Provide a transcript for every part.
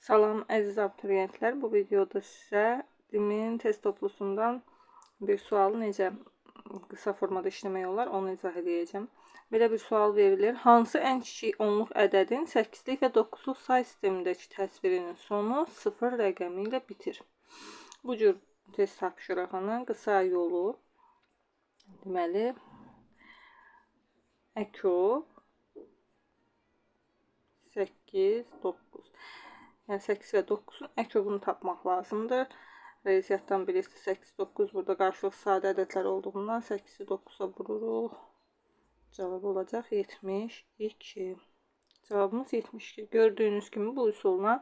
Salam əziz abituriyentlər, bu videoda sizə DİM-in test toplusundan bir sualı necə qısa formada işləmək olar, onu izah edəcəm. Belə bir sual verilir. Hansı ən kiçik onluq ədədin 8-lik və 9-luq say sistemindəki təsvirinin sonu 0 rəqəmi ilə bitir? Bu cür test tapşırığının qısa yolu, deməli, ƏKO 8, 9. Yəni 8 və 9-un ƏKO-bunu tapmaq lazımdır. Riyaziyyatdan bilirsiniz, 8, 9 burada qarşılıq sadə ədədlər olduğundan 8-i 9-a vururuq. Cavab olacaq 72. Cavabımız 72. Gördüyünüz kimi bu üsulla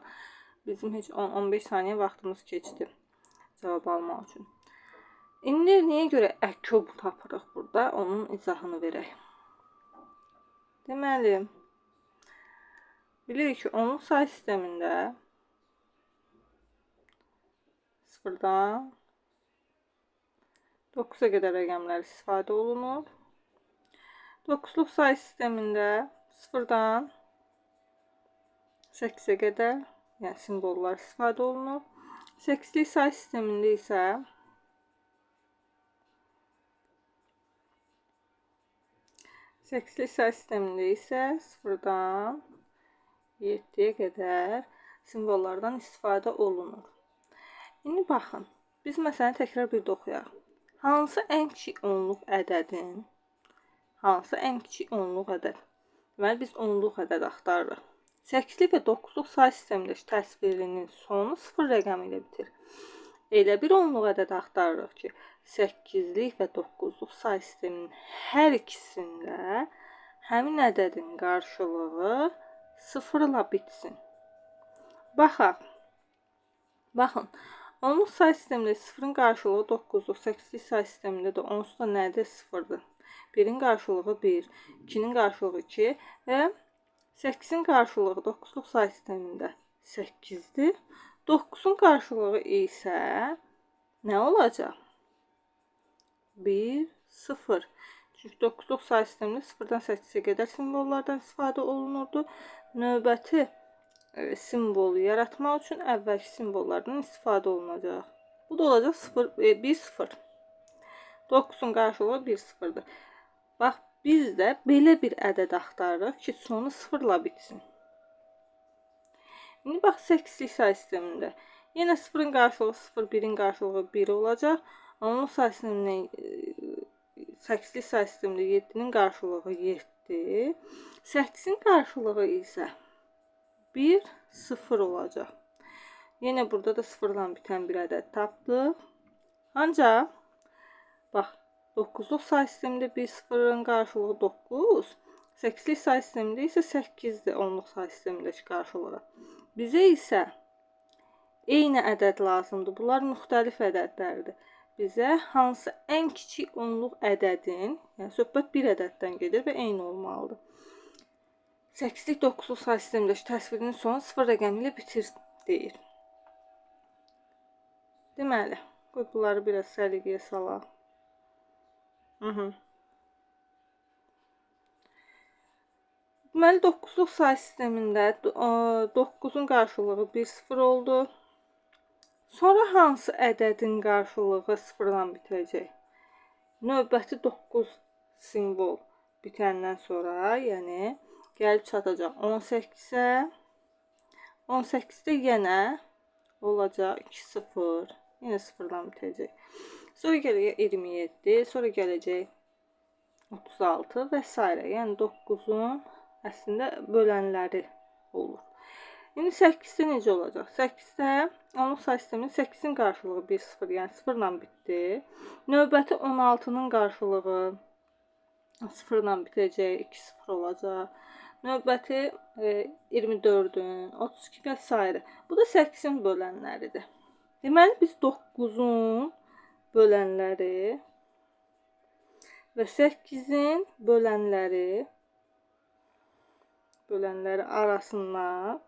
bizim heç 10-15 saniyə vaxtımız keçdi cavab almaq üçün. İndi niyə görə ƏKO tapırıq burada? Onun izahını verək. Deməli, bilirik ki, onluq say sistemində 0-dan 9-a qədər rəqəmlər istifadə olunur. 9-luq say sistemində 0-dan 8-ə qədər, yəni simvollar istifadə olunur. 8-lik say sistemində isə 0-dan 7-yə qədər simvollardan istifadə olunur. İndi baxın, biz məsələni təkrar bir də oxuyaq. Hansı ən kiçik onluq ədədin, hansı ən kiçik onluq ədəd? Deməli, biz onluq ədəd axtarırıq. 8-lik və 9-luq say sistemindəki təsvirinin sonu 0 rəqəmi ilə bitir. Elə bir onluq ədəd axtarırıq ki, 8-lik və 9-luq say sisteminin hər ikisində həmin ədədin qarşılığı 0-la bitsin. Baxaq. Baxın, onluq say sistemində 0-ın qarşılığı 9-dur. 8-lik say sistemində də onsuz da nədir? 0-dır. 1-in qarşılığı 1, 2-nin qarşılığı 2 və 8-in qarşılığı 9-luq say sistemində 8-dir. 9-un qarşılığı isə nə olacaq? 1, 0. Çünki 9-luq say sistemində 0-dan 8-ə qədər simvollardan istifadə olunurdu. Növbəti simvolu yaratmaq üçün əvvəlki simvollardan istifadə olunacaq. Bu da olacaq 0, 1, 0. 9-un qarşılığı 1, 0-dır. Bax, biz də belə bir ədəd axtarırıq ki, sonu 0-la bitsin. İndi bax, 8-lik say sistemində yenə 0-ın qarşılığı 0, 1-in qarşılığı 1 olacaq. Onluq say sistemində 8-lik say sistemində 7-nin qarşılığı 7, 8-in qarşılığı isə 1, 0 olacaq. Yenə burada da 0-dan bitən bir ədəd tapdıq. Ancaq, bax, 9-luq say sistemində 1, 0-ın qarşılığı 9, 8-lik say sistemində isə 8-dir onluq say sistemindəki qarşılığı. Bizə isə eyni ədəd lazımdır. Bunlar müxtəlif ədədlərdir. Bizə hansı ən kiçik onluq ədədin, yəni söhbət bir ədəddən gedir və eyni olmalıdır. 8-lik 9-luq say sistemindəki təsvirinin sonu 0 rəqəmi ilə bitir deyir. Deməli, qoy bunları biraz səliqəyə salaq. Deməli, 9-luq say sistemində 9-un qarşılığı 1, 0 oldu. Sonra hansı ədədin qarşılığı 0-dan bitəcək? Növbəti 9 simvol bitəndən sonra, yəni gəlib çatacaq 18-ə. 18-də yenə olacaq 2, 0. Yenə 0-dan bitəcək. Sonra gələcək 27, sonra gələcək 36 və s. Yəni 9-un əslində bölənləri olur. İndi 8-də necə olacaq? 8-də onluq say sisteminin 8-in qarşılığı 1, 0, yəni 0-la bitdi. Növbəti 16-nın qarşılığı 0-la bitəcək, 2, 0 olacaq. Növbəti 24-ün, 32 və s. Bu da 8-in bölənləridir. Deməli, biz 9-un bölənləri və 8-in bölənləri arasından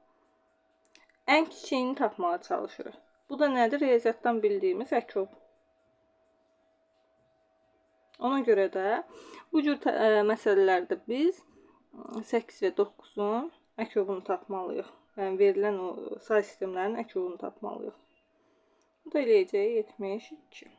ən kiçiyini tapmağa çalışırıq. Bu da nədir? Riyaziyyatdan bildiyimiz ƏKO. Ona görə də bu cür məsələlərdə biz 8 və 9-un əkobunu tapmalıyıq. Yəni verilən o say sistemlərinin əkobunu tapmalıyıq. Bu da eləyəcək 72.